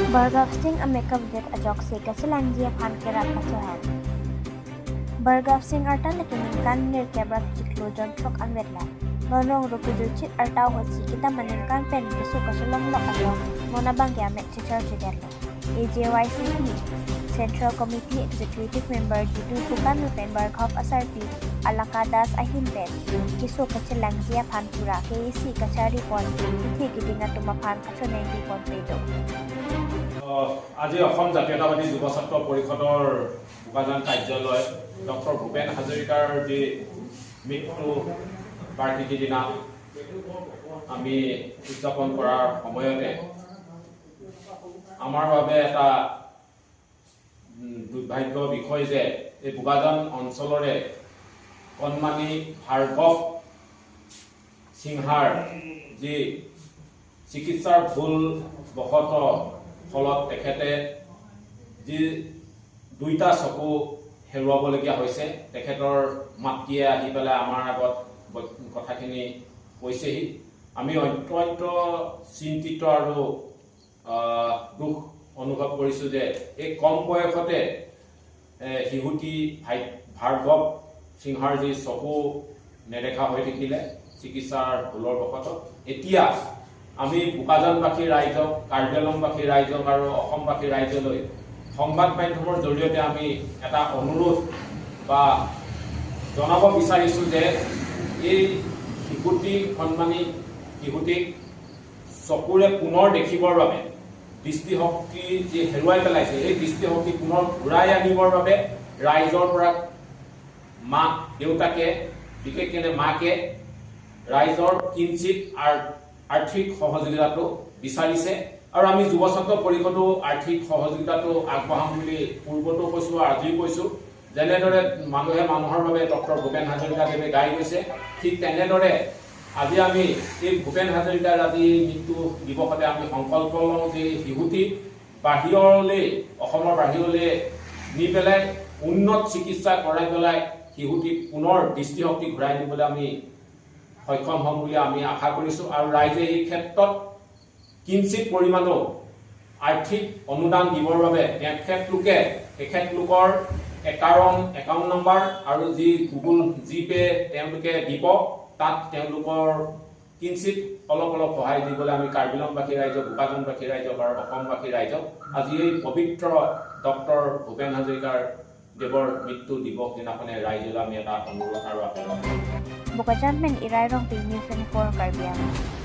Bhargav Singh ameka videt ajok se kaselangji phan kerat kachohan. Bhargav Singh arta lekining kan nir kebrak chiklo jon chok anvetla. Nonong rukujur chit arta hochi kita maning kan pen kisu kasulong lok ajok mona bangya mek chichar chiderlo. AJYCP Central Committee Executive Member Jitu Pukan Pen Barkhop Asarpi Alakadas Ahin Pen Kisu Kachelangzia Phanpura KEC Kachari Pon Ithi Kidinga Tumaphan Kachonengi Pon Pedo. আজি অসম জাতীয়তাবাদী যুৱ ছাত্ৰ পৰিষদৰ বোকাজান কাৰ্যালয় doctor Bhupen হাজৰিকাৰ যি মৃত্যু বাৰ্ষিকী দিনা আমি উদযাপন কৰাৰ সময়তে আমাৰ বাবে এটা দুৰ্ভাগ্য বিষয় যে এই বোকাজান অঞ্চলৰে কণমানি ভাৰ্গৱ সিংহাৰ যি চিকিৎসাৰ ভুল বশতঃ ফলত তেখেতে যি দুইটা চকু হেৰুৱাবলগীয়া হৈছে। তেখেতৰ মাতৃয়ে আহি পেলাই আমাৰ আগত কথাখিনি কৈছেহি। আমি অত্যন্ত চিন্তিত আৰু দুখ অনুভৱ কৰিছোঁ যে এই কম বয়সতে শিশুটি ভাই ভাৰ্গৱ সিংহাৰ যি চকু নেদেখা হৈ থাকিলে চিকিৎসাৰ ভুলৰ বশতঃ। এতিয়া আমি বোকাজানবাসী ৰাইজক, কাৰ্বি আংলংবাসী ৰাইজক আৰু অসমবাসী ৰাইজলৈ সংবাদ মাধ্যমৰ জৰিয়তে আমি এটা অনুৰোধ বা জনাব বিচাৰিছোঁ যে এই শিশুটি, কণমানি শিশুটিক চকুৰে পুনৰ দেখিবৰ বাবে, দৃষ্টিশক্তি যি হেৰুৱাই পেলাইছে, এই দৃষ্টিশক্তি পুনৰ ঘূৰাই আনিবৰ বাবে ৰাইজৰ পৰা মাক দেউতাকে, বিশেষকৈ মাকে ৰাইজৰ কিঞ্চিত আৰ্থিক সহযোগিতাটো বিচাৰিছে। আৰু আমি যুৱ ছাত্ৰ পৰিষদো আৰ্থিক সহযোগিতাটো আগবঢ়াম বুলি পূৰ্বতো কৈছোঁ, আজিও কৈছোঁ। যেনেদৰে মানুহে মানুহৰ বাবে ডক্টৰ ভূপেন হাজৰিকাদেৱে গাই গৈছে, ঠিক তেনেদৰে আজি আমি এই ভূপেন হাজৰিকাৰ আজি মৃত্যু দিৱসতে আমি সংকল্প লওঁ যে এই শিশুটি বাহিৰলৈ, অসমৰ বাহিৰলৈ নি পেলাই উন্নত চিকিৎসা কৰাই পেলাই শিশুটিক পুনৰ দৃষ্টিশক্তি ঘূৰাই দিবলৈ আমি সক্ষম হ'ম বুলি আমি আশা কৰিছোঁ। আৰু ৰাইজে এই ক্ষেত্ৰত কিঞ্চিত পৰিমাণো আৰ্থিক অনুদান দিবৰ বাবে তেখেতলোকৰ একাউণ্ট নম্বৰ আৰু যি গুগল জি পে' তেওঁলোকে দিব, তাত তেওঁলোকৰ কিঞ্চিত অলপ অলপ সহায় দিবলৈ আমি কাৰ্বি আংলংবাসী ৰাইজক, বোকাজানবাসী ৰাইজক আৰু অসমবাসী ৰাইজক আজি এই পবিত্ৰ ডক্টৰ ভূপেন হাজৰিকাৰ দেৱৰ মৃত্যু দিৱস দিনাখনে ৰাইজলৈ আমি এটা অনুৰোধ আৰু আবেদন Bokajan men Irai Rongpi, News 24, Karbi Anglong.